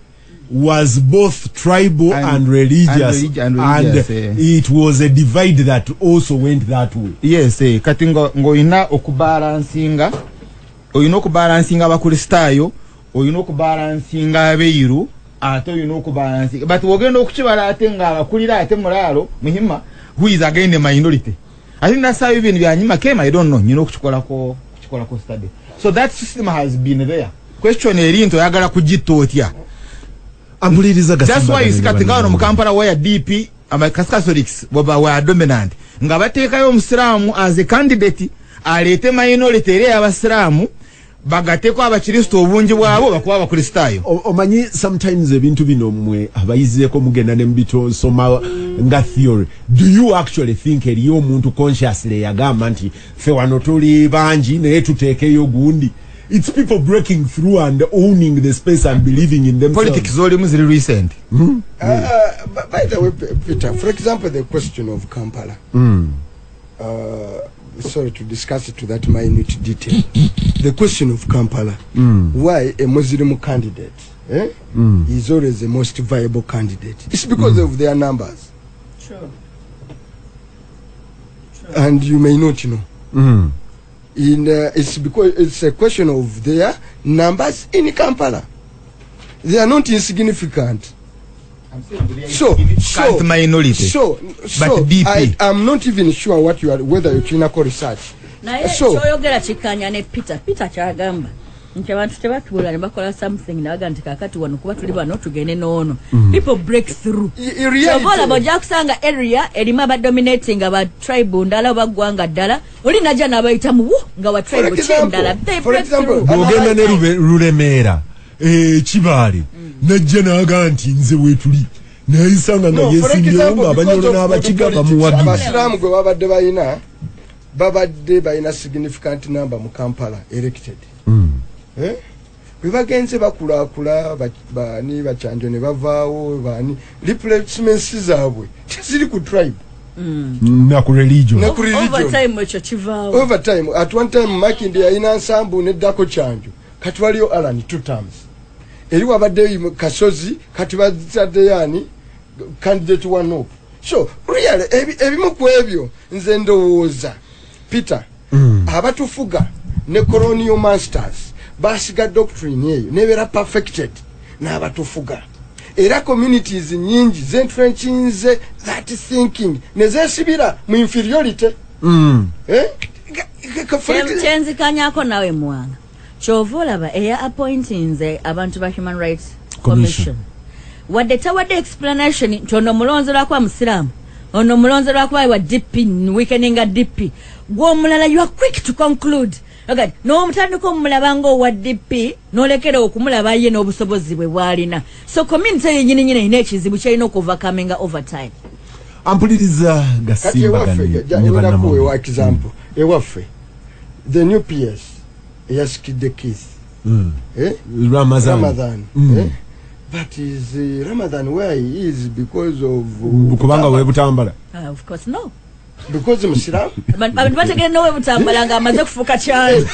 was both tribal and religious, and religious, eh. It was a divide that also went that way. Yes, kati ng'olina okubalansinga, olina okubalansinga Abakristaayo, olina okubalansinga abeiru, ate olina okubalansinga, but wogenda okukibala ate ng'abakulira ate mulaalo Muhima, who is again a minority. I think that's how even byanyima came. I don't know, nyina okukikolako study. So that system has been there. Question eri nti oyagala kugitta otya? Ampuliriza. That's why you see kati nga wano mu Kampala where DP ama Catholics baba were dominant, nga bateekayo omusiraamu as a candidate aleete minority eri ey'abasiraamu, bagateko abakristo obungi bwabo bakuba Abakristaayo. Omanyi sometimes ebintu bino mmwe abayizeeko mugenda ne mubitosoma nga theory. Do you actually think eriyo omuntu consciously yagamba nti ffe wano tuli bangi naye tuteekeyo gundi? It's people breaking through and owning the space and believing in themselves. Politics zolimu ziri recent. By the way, Peter, for example, the question of Kampala. Sorry to discuss it to that minute detail. The question of Kampala, why a Muslim candidate is always the most viable candidate? It's because of their numbers. True. And you may not know. It's because it's a question of their numbers in Kampala. They are not insignificant. So so minority. So but DP. I am not even sure what you are, whether you clinical research. Naye So- kyoyogera kikanya ne Peter kyagamba nti abantu tebatuula ne bakola something nabaga nti kakati wano kuba tuli bano tugende n'ono, people break through. In reality- Oba olaba ojja kusanga area erimu abadominating aba tribe ndala oba ggwanga ddala, oli najja n'abayitamu wu nga wa For tribe example, kyendala. They for break example, through. Bw'ogenda ne Lulemeera, Kibaale, najja n'aga nti nze weetuli nayisanga nga No, for yesimbyewo example, ng'Abanyolo because of n'Abakiga politics, bamuwagira. Abasiraamu gwe babadde balina significant number mu Kampala elected. Eh? Bwe bagenze bakulakula, bani bakyanjo ne bavaawo, bani replacements zaabwe teziri ku tribe. Na ku religion. Ne ku Over religion. time ekyo kivaawo. Over time, at one time Makindi yalina Nsambu neddako Kyanjo, kati waliyo Alan two terms, eri wabaddeyo Kasozi, kati bazaddeyo ani candidate wa NUP. So really ebimu ku ebyo nze ndowooza, Peter, abatufuga ne colonial masters basiga doctrine eyo nebeera perfected n'abatufuga, era communities nyingi zentrenchinze that thinking nezesibira mu inferiority. Eh? Kyenzikanyako nawe Mwanga, kyova olaba eya appointinze abantu ba Human Rights Commission. Commission, wadde tawadde explanation nti ono mulonzi lwakuba musiraamu, ono mulonzi lwakuba wa DP, weakeninga DP, gwomulala you are quick to conclude. Okay, n'omutandika omulaba ngaowa DP n'olekera okumulaba ye n'obusobozi bwe bwalina. So community yenyini nyini erina ekizibu kyerina okuovercominga over time. Ampuliriza Kati gasimbagane ewaffe ne nakuwa bannamawulire. ewa example, ewaffe the new PS eyasikidde Keith, eh? Ramazan. Ramadhan. Eh? But is Ramadhan where he is because of Kubanga webutambala. Of course no. Because musiramu? Abantu bategere nowe Butambala nga amaze kufuuka kyalo.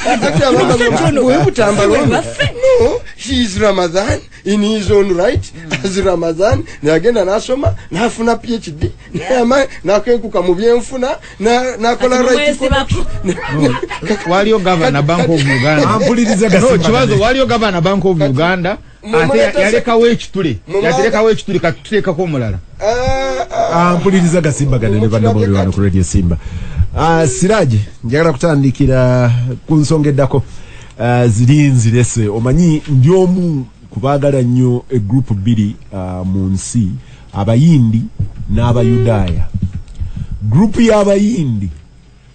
Webutambala ono. Waffe. No, he is Ramadhan in his own right. As Ramadhan nagenda nasoma nafuna PhD, nakenkuka mu byenfuna, nakola Kati right. mumwesibako. Waliyo governor Bank of Uganda. Ampuliriza No, gasimbagane. kibazo waliyo governor Bank of Uganda ate yalekawo ekitule, yaterekawo ekitule, katuteekako omulala. Ah, ah. Ampuliriza gasimbagane ne bannamawulire wano ku Radio Simba. Siraje, njagala kutandikira ku nsonga eddako. Ziri nzirese, omanyi ndi omu kubaagala nnyo egroup bbiri mu nsi, Abayindi n'Abayudaaya. Group y'Abayindi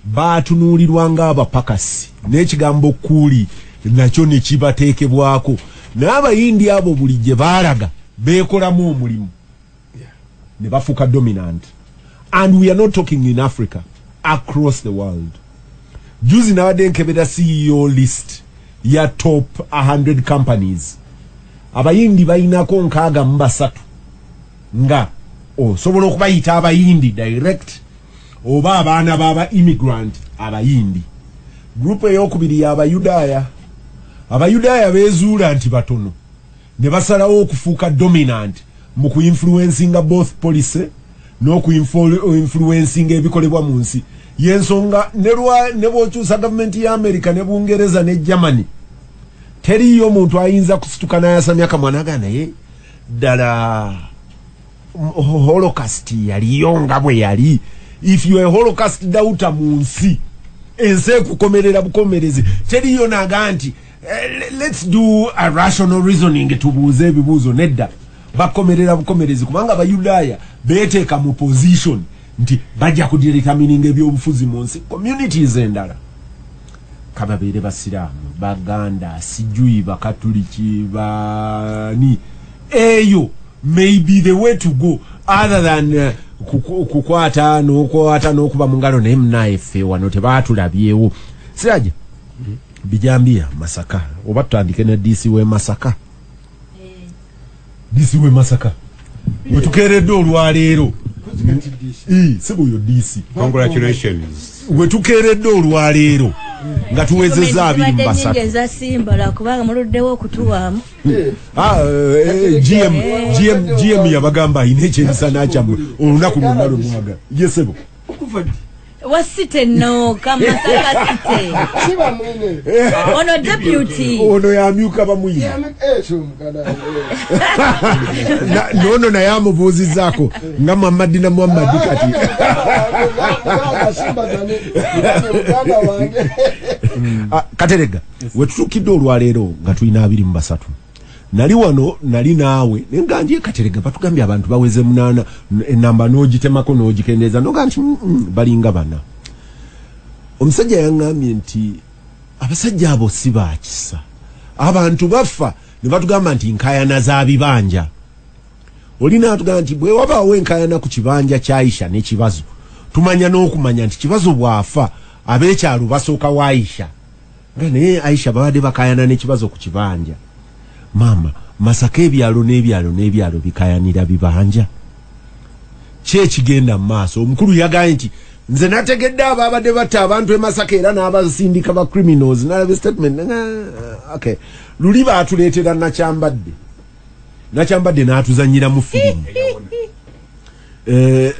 batunuulirwa ng'abapakasi n'ekigambo kuuli nakyo ne kibateekebwako, naye Abayindi abo buli gye baalaga beekolamu omulimu ne bafuuka dominant. And we are not talking in Africa, across the world. Juzi nabadde nkebera CEO list ya top 100 companies, Abayindi balinako 63, nga osobola okubayita Abayindi direct oba abaana b'aba immigrant Abayindi. Group eyokubiri y'Abayudaaya. Abayudaaya beezuula nti batono ne basalawo okufuuka dominant mu kuinfluencinga both policy n'okuinfluencinga ebikolebwa mu nsi. Yensonga ne bw'okyusa gavumenti ya America ne Bungereza ne Germany, teriyo omuntu ayinza kusituka n'ayasamya kamwa naga naye ddala Holocaust yaliyo nga bwe yali. If you are a Holocaust doubter mu nsi, ensi ekukomerera bukomerezi. Teriyo naga nti let's do a rational reasoning, tubuuze ebibuuzo. Nedda, bakomerera bukomerezi, kubanga Abayudaaya beteeka mu position nti bajja kudetermininga ebyobufuzi mu nsi. Communities endala, kababeere basiraamu, Baganda, sijui Bakatuliki, bani, eyo may be the way to go other than kukwata n'okwata n'okuba mu ngalo. Naye munaye ffe wano tebaatulabyewo. Siraja bijambiya Masaka, oba tutandike ne DC w'e Masaka. DC w'e Masaka wetukeeredde olwaleero, si buyo DC. Congratulations. Wetukeeredde olwaleero nga tuwezezza abiri mu Zibadde basatu. nnyingi eza Simba lwakubanga muluddewo okutuwaamu. Ah, GM yabagamba ayina ekyemisana kyammwe olunaku lwonna lwe mwagala yesebo. Okuva ddi? Wasite no Kamasaka City. Siba mwine. Ono deputy. Ono yamyuka Bamwine. Nono naye amubuuzizaako nga Muhammadi na Muhammadi kati. Katerega, wetutuukidde olwaleero nga tulina 23. Nali wano nali naawe naye nga nje Katerega batugambye abantu baweze 8, enamba n'ogitemako n'ogikendeeza noga nti balinga bana. Omusajja yaŋŋambye nti abasajja abo si baakisa, abantu bafa ne batugamba nti nkayana za bibanja. Oli n'atugamba nti bwe wabaawo enkayana ku kibanja kya Aisha n'ekibazo, tumanya n'okumanya nti kibazo bw'afa ab'ekyalo basooka wa Aisha, nga naye Aisha babadde bakayana n'ekibazo ku kibanja. Maama, Masaka ebyalo n'ebyalo n'ebyalo bikayanira bibanja. Ki ekigenda mu maaso? Omukulu yagambye nti nze nategedde ababadde batta abantu e Masaka era n'abasindika ba criminals. Nalaba statement, okay. Luli baatuleetera Nakyambadde. Nakyambadde n'atuzannyira mu firimu.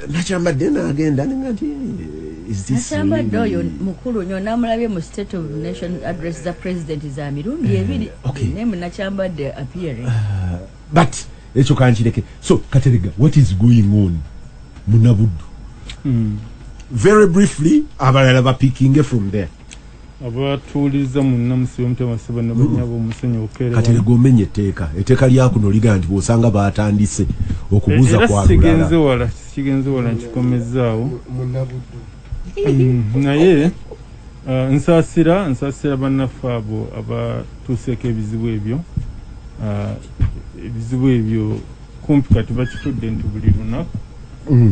Nakyambadde n'agenda nenga nti is this Nakyambadde oyo mukulu nnyo, namulabye mu State of Nation address za president za mirundi ebiri. Okay. Naye Nakyambadde appearing. But ekyo kankireke. So Katerega, what is going on Munabuddu? Very briefly, abalala bapikinge from there. Abatuuliza munna musibe omutima seba ne banyabo omusenyu okeere. Katerega omenye etteeka. Etteeka lya kuno ligamba nti bw'osanga baatandise okubuuza Era kwa sigenze lulala. wala, sigenze wala, nkikomezaawo. Munabuddu. Naye nsaasira bannaffe abo abatuuseeko ebizibu ebyo. Ebizibu ebyo kumpi kati bakitudde nti buli lunaku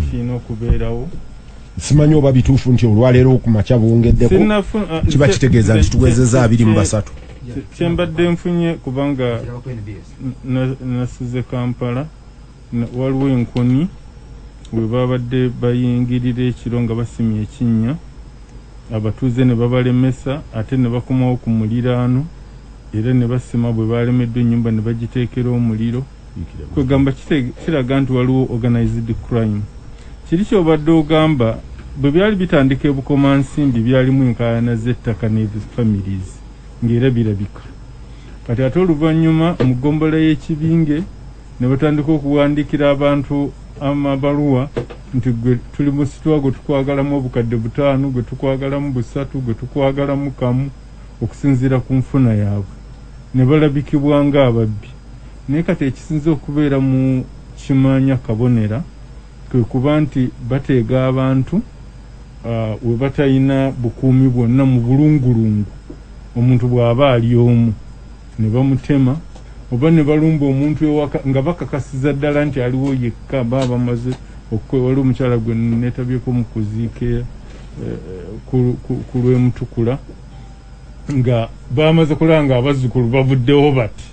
kirina okubeerawo. Simanyi oba bituufu nti olwaleero okumakya bwongeddeko, kiba kitegeeza nti tuwezezza 23. Kyembadde nfunye kubanga nasuze Kampala, waliwo enkoni we babadde bayingirira ekiro nga basimye ekinnya, abatuuze ne babalemesa ate ne bakomawo ku muliraano era ne basima bwe balemeddwa ennyumba ne bagiteekera omuliro. Kwegamba kiraga nti waliwo organized crime. Kiri kyobadde ogamba bwe byali bitandika e Bukomansimbi byalimu enkaayana z'ettaka ne families ng'era birabika. Kati ate oluvannyuma mu ggombolola y'Ekibinge ne batandika okuwandiikira abantu amabaluwa nti gwe tuli mu situwa gwe tukwagalamu obukadde 5, gwe tukwagalamu 3, gwe tukwagalamu 1, okusinziira ku nfuna yaabwe, ne balabikibwa ng'ababbi. Naye kati ekisinze okubeera mu kimanya kabonera kwe kuba nti bateega abantu we batalina bukuumi bwonna mu bulungulungu. Omuntu bw'aba ali omu ne bamutema oba ne balumba omuntu ewaka nga bakakasiza ddala nti aliwo yekka, baba bamaze waliwo omukyala gwe neetabyeko mu kuziika ku lw'Emutukula nga bamaze kulaba nga abazzukulu bavuddewo bati,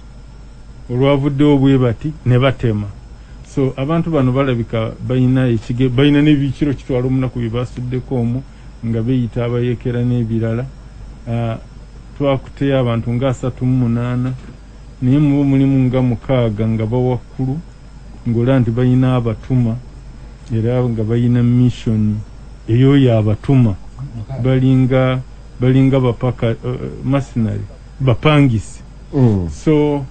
olwavuddewo bwe bati ne batema. So abantu bano balabika balina balina n'ebikiro kitwala omunaku bye basuddeko omwo nga beeyita abayeekera n'ebirala. Twakuteyo abantu nga 38, naye mubo mulimu nga 6 nga bawakkulu, ng'olaba nti balina abatuma era nga balina mission eyo y'abatuma, balinga bapaka mercenary bapangisi. So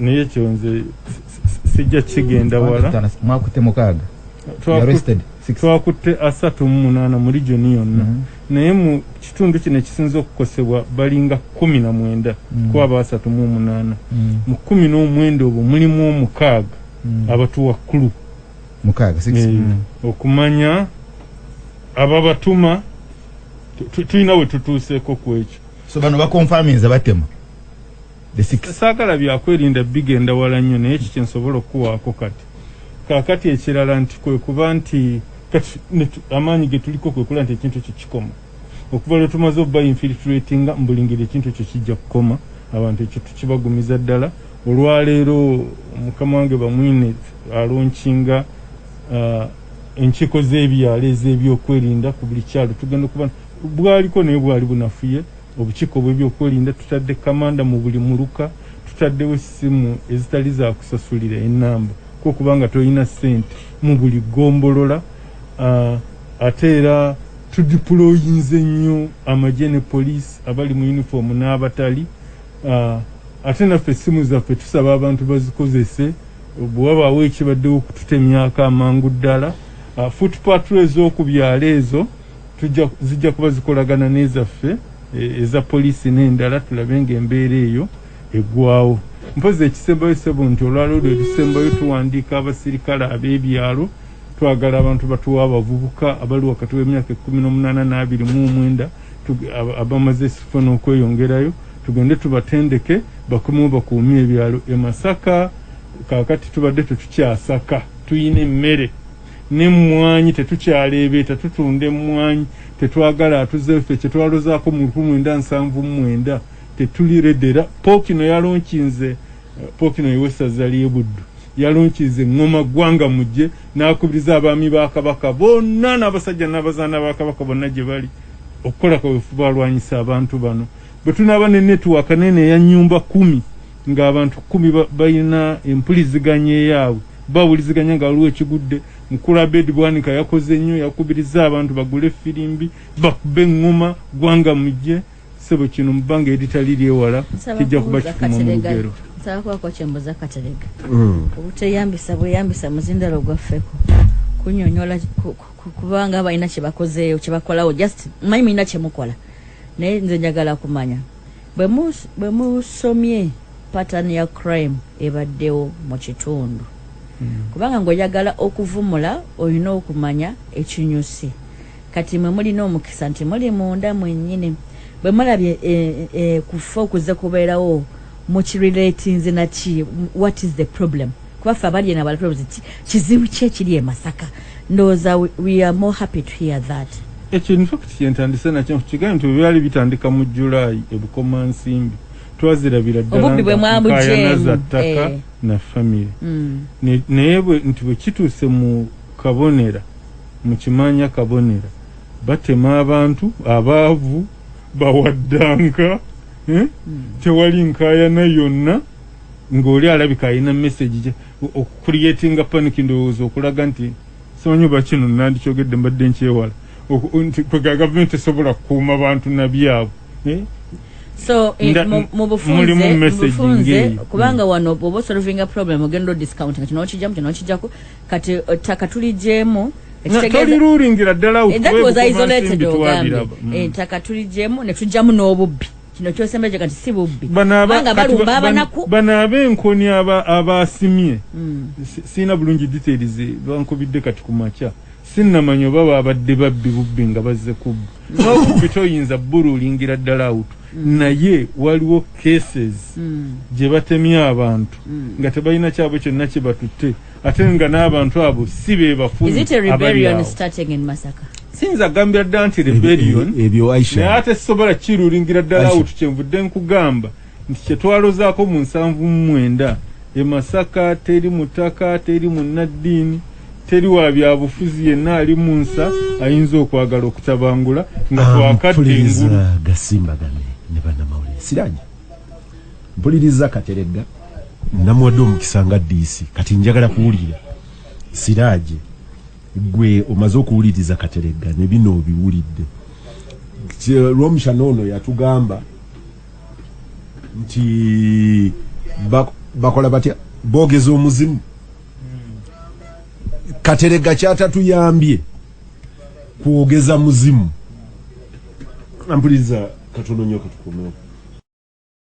naye ekyo nze sijja kigenda wala. Mwakutte 6. Arrested 6. Twakutte 38 mu region yonna. Naye mu kitundu kino ekisinze okukosebwa balinga 19 ku aba 38. Mu 19 obwo mulimu 6 abatuwakkulu. 6, 6. Okumanya ababatuma tulina we tutuuseeko ku ekyo. So bano bakonfaminze batema the 6. Saagala byakwerinda bigenda wala nnyo, naye ekyo kye nsobola okuwaako kati. Kaakati ekirala nti kwe kuba nti kati amaanyi ge tuliko kwe kulaba nti ekintu ekyo kikoma. Okuva lwe tumaze okuba infiltratinga mu buli ngeri ekintu ekyo kijja kukoma. Abantu ekyo tukibagumiza ddala. Olwaleero mukama wange Bamwine alonkinga enkiiko z'ebyalo ez'ebyokwerinda ku buli kyalo. Tugenda okuba bwaliko naye bwali bunafuye. Obukiiko bw'ebyokwerinda tutadde kamanda mu buli muluka, tutaddewo essimu ezitali za kusasulira ennamba ko kubanga tolina ssente mu buli ggombolola. Ate era Tudeployinze nnyo amagye ne poliisi abali mu uniform n'abatali. Ate naffe essimu zaffe tusaba abantu bazikozese bwe wabaawo ekibaddewo okututemyako amangu ddala. Foot patrol ez'oku byalo ezo zijja kuba zikolagana n'ezaffe eza poliisi n'endala, tulabe ng'embeera eyo eggwawo. Mpozi ekisembayo, ssebo, nti olwaleero lwe lusembayo tuwandiika abasirikale ab'ebyalo. Twagala abantu batuwa abavubuka abali wakati w'emyaka 18 n'29, abamaze esifo n'okweyongerayo, tugende tubatendeke bakomewo bakuume ebyalo e Masaka. Kaakati tubadde tetukyasaka, tuyina emmere n'emmwanyi, tetukyaleebeeta, tutunda emmwanyi, tetwagala atuze. Ffe kyetwalozaako mu 1979 tetuliredera. Pookino yalaunchinze, Pookino ewessaza ly'e Buddu yalaunchinze eŋŋoma ggwanga mujje, n'akubiriza abaami ba Kabaka bonna n'abasajja n'abazaana ba Kabaka bonna gye bali okukola kaweefube alwanyisa abantu bano. Bwe tunaaba ne network nene eya nyumba 10, ng'abantu 10 balina empuliziganya eyaabwe, bawuliziganya nga waliwo ekigudde. Mukulu Abed Bwanika yakoze nnyo, yakubiriza abantu bagule efirimbi, bakube eŋŋoma ggwanga mujje. Sebo, kino mu bbanga eritali lyewala Nsaba kijja kuba kubuuza kipimo mu Katerega. lugero. Nsaba kubako kyembuza Katerega. Obuteyambisa bweyambisa muzindalo gwaffeko kunyonyola kubanga balina kyebakozeeyo, kyebakolawo. Just manyi mulina kyemukola, naye nze njagala kumanya bwe musomye pattern ya crime ebaddewo mu kitundu, kubanga ng'oyagala okuvumula olina okumanya ekinyusi. Kati mwe mulina omukisa nti muli munda mwennyini. Bwe mulabye kufa okuze kubeerawo, mukirelatinze naki? What is the problem? Kuba ffe abali eno abalala ki kizibu ki ekiri e Masaka? Ndowooza we are more happy to hear that. Ekyo infact kyentandise nakyo, kigambe nti bwe byali bitandika mu Julayi eBukomansimbi twazirabira ddala Obubbi bwe nga nkaayana mwabugyemu, za ttaka na famire. Naye nti bwe kituuse mu Kabonera, mu Kimanya Kabonera, batema abantu abaavu bawaddanka, eh? Tewali nkaayana yonna, ng'oli alabika alina message okucreatinga panic. Ndowooza okulaga nti simanyi oba kino nandikyogedde, mbadde nkyewala. Nti kwega gavumenti esobola kukuuma bantu nabyabwe, eh? So mu bufunze mulimu mu message bufunze ng'eyo. Kubanga wano bw'oba solvinga problem ogenda odiscount nga kino okijjamu, kino okijjako. Kati ettaka tuligyemu. Tolirulingira ddala. That was isolated, ogambye. Ettaka tuligyemu ne tujjamu n'obubbi. Kino kyosembeje kati si bubbi, kubanga balumba abanaku. Bano ab'enkoni abasimye, siina bulungi details, bankubidde kati ku makya, sinnamanya oba babadde babbi bubbi nga bazze kubba. N'obubbi toyinza burulingira ddala out, naye waliwo cases gye batemye abantu nga tebalina kyabwe kyonna kye batutte, ate nga n'abantu abo si be bafuni. Is it a rebellion starting in Masaka? Siyinza gambira ddala nti rebellion, ebyo naye Aisha ate sisobola kirulingira ddala Aisha. out. Kyenvudde nkugamba nti kyetwalozaako mu 79 e Masaka, teri mutaka, teri munnaddiini, teri wa byabufuzi yenna ali mu nsa ayinza okwagala okutabangula nga twakadde Mpuliriza. engulu. Gasimbagane ne bannamawulire. Siranya mpuliriza Kateregga, namuwadde omukisa nga DC. Kati njagala kuwulira Siraje, gwe omaze okuwuliriza Kateregga ne bino obiwulidde. Lwomushana ono yatugamba nti bakola batya, boogeza omuzimu. Kateregga kyatatuyambye kwogeza muzimu. Ampuliriza katono nnyo, katukomewo.